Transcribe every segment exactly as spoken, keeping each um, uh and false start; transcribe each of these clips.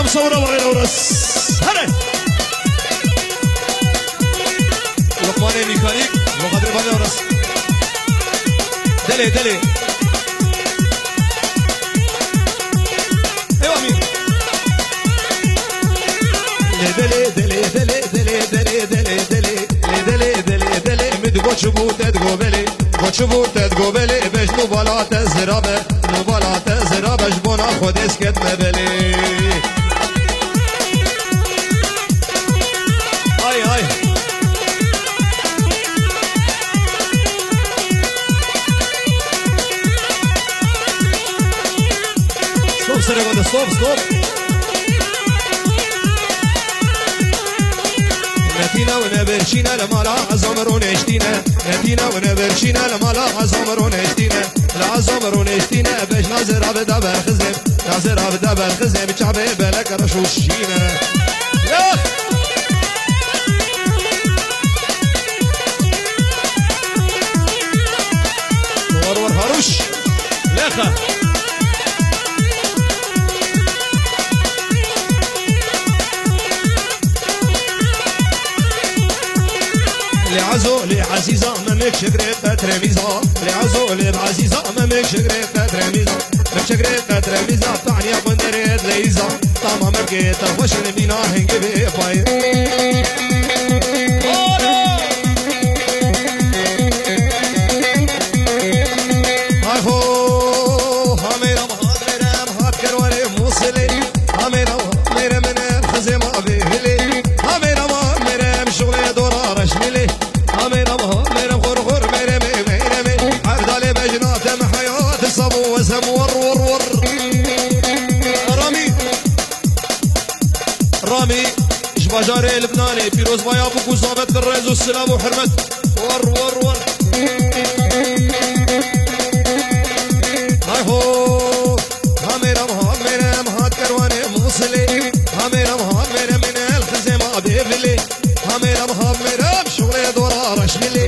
Sawra ve gayre oras. Here. Lokmanê mîkanîk, Muqadir Bane oras. Delê, delê. Ewa mî. Lê delê, delê, delê, delê, delê, delê, delê. Lê delê, delê, delê. Min digot çi bû te digo belê. Got çi bû te digo belê. Bej nû bala te zira be. Nû bala te zira be. Ji bona Xwedê sket me belê. Ay, ay. Stop, serê xwe de, stop, stop. Netîne û neberçîne li mala Ezom rûniştîne. Netîne û neberçîne li mala Ezom rûniştîne. Li Ezom rûniştîne, bej nazira bi da berxizê. Nazira bi da berxizê, bi çavê belek reş û şîne. Ya! War war haruş. Lexa. Lê Ezo, lê Ezîza, memêk şegrê qetremîza. Lê Ezo, lê Ezîza, memêk şegrê qetremîza. Memêk şegrê qetremîza, taniya xwenderê leyza. Tama mergê te xweş in bîna hingê vê payê. Ay ho, hamêra Hamêrem hat kerwarê Mûsilê. Hamêrem, hamêrem ne xizê ma vê hilê. Hamêrem, hamêrem şuxlê dora reşmilê. Hamêrem, hamêrem xur xur mêremê mêremê. Evdalê bejna te me heyat sab û wezem wor wor wor. Ramî. Ramî ji bajarê Libnanê pîrozbaya bû ku zavet li rez û silav û hurmet. Wor wor wor. Hay ho. Hamêrem, hamêrem, hat kerwanê Mûsilê. Hamêrem, hamêrem, min el xizê ma bêvilê. Hamêrem, hamêrem, şuxlê dora reşmilê.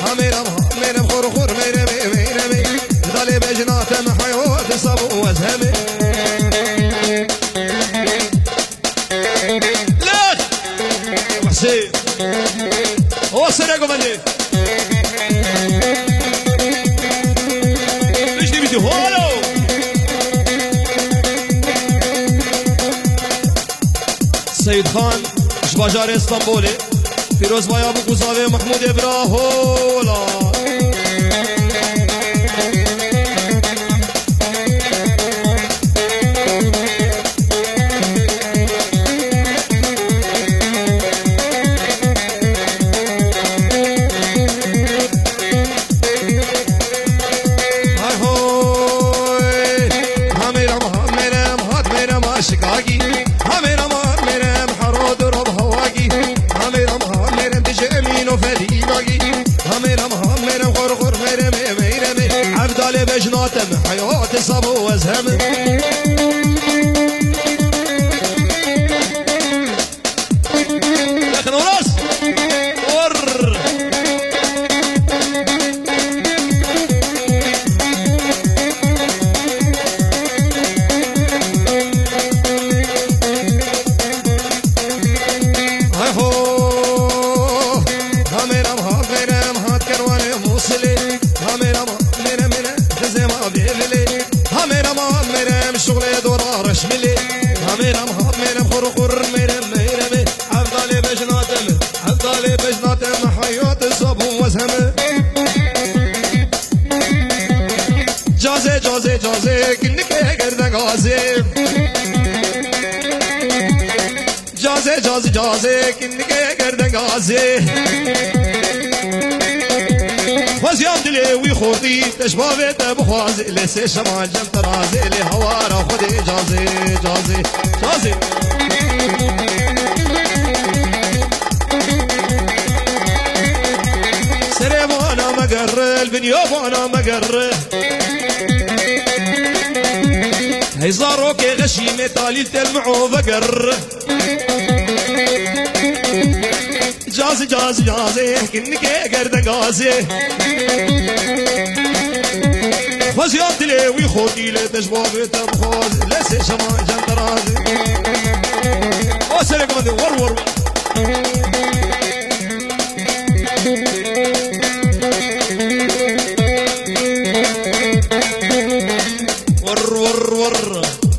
Hamêrem, hamêrem, xur xur, mêremê, mêremê. Dalê bejna te me heyot, sab û wezhemê. Lêx! Wesê. O serê govendê. Piştî bîtî holo. Seyîd Xan ji bajarê Stenbolê. Pîrozbaya bû ku zavê Mehmûdê bira hola. Hay hoy, hamêrem, hamêrem, hat mêrem aşikagî. Hamêrem, hamêrem, hero diro bi hewagî. Hamêrem, hamêrem, dije emîno felînagî. Hamêrem, hamêrem, xor xor, mêremê, mêremê. Evdalê bejna te me, heyatê sabo ez heme. Yakın oras. Or. Hay ho. Hamêrem, hamêrem, hat kerwanê Mûsilê. Hamêrem, hamêrem, mêrem, xizê ma bêvilê. Hamêrem, hamêrem, şuxlê dora reşmilê. Hamêrem, hamêrem, xur xur, mêrem, mêremê. Evdalê bejna te me, evdalê bejna te me, heyat sabû wez heme. Cazê, cazê, cazê, kinikê gerdengazê. Cazê, cazê, cazê, kinikê gerdengazê. Xweziyam dilê wî xortî, te ji bavê te bixwazê, lê sê şeman cem te razê, lê hawara Xwedê cazê, cazê, cazê. Serê vana megerre, li binya vana megerre. Hey zarokê xeşîmê talîl tel mi o vegerre. Cazê, cazê, cazê, kinikê gerdengazê. Xweziya dilê wî xortî lê te ji bavê te bixwazê, lê sê şema cem te razê.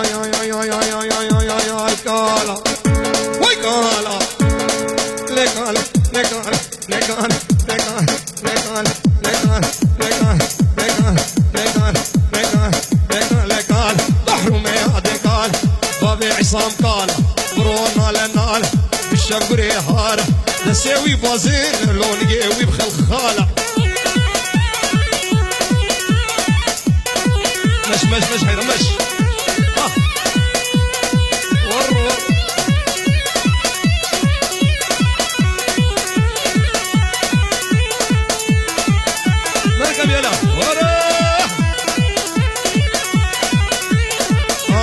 ay, ay, ay, kala. Vay kala. Le kala, le kala, le kala, le kala, le kala, le kala, le kala, le kala, le kala, le kala, le kala. Behrû me yadê kala. Bavê Îsam kala. Bro nale nale. Bişe gurê hara. Destê wî bazin, lonigê wî bi xelxala. Meş, meş, meş, heyran meş. Ah. War, war. Merhaba yala. War.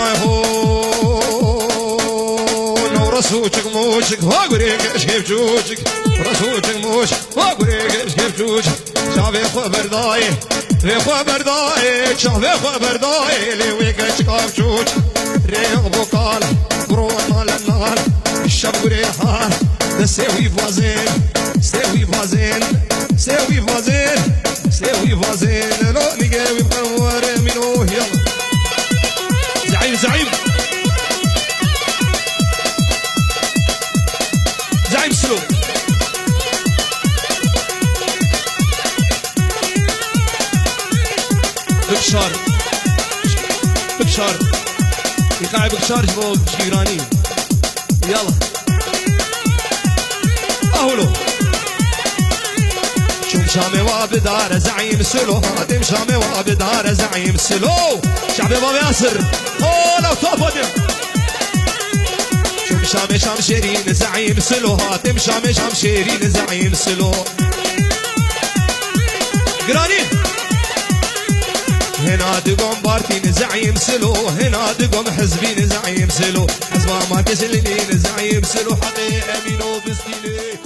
Ay ho. No, Resûçik, mûçik, ha gurê keşkê çûçik. Resûçik, mûçik. Wa gurê geşkê çûç, çavê xwe berdayê, vê xwe berdayê, çavê xwe berdayê, lê wê keçika çûç. Rêya bo kal, bro nale nal, şev gurê har, destê wî vazên, stê wî vazên, stê wî vazên, stê wî vazên, lo nigê wî qewere mîno hiya. Zeîm, zeîm. Zeîm Silo. Bikşar. Bikşar. Îqayê bikşar ji bo cîranî. Yala. Ahulo. Çûm şamê wa bidare zeîm Silo. Hatim şamê wa bidare zeîm Silo. Şabê bavê Asir. Ola top hatim. Şam şamê şam şêrîn zeîm Silo. Hatim şamê şam şêrîn zeîm Silo. Giranî. Hena digom Bartîn zeîm Silo. Hena digom Hizbîn zeîm Silo. Hizba ma kesilîn zeîm Silo. Heqê Emîno bistînê.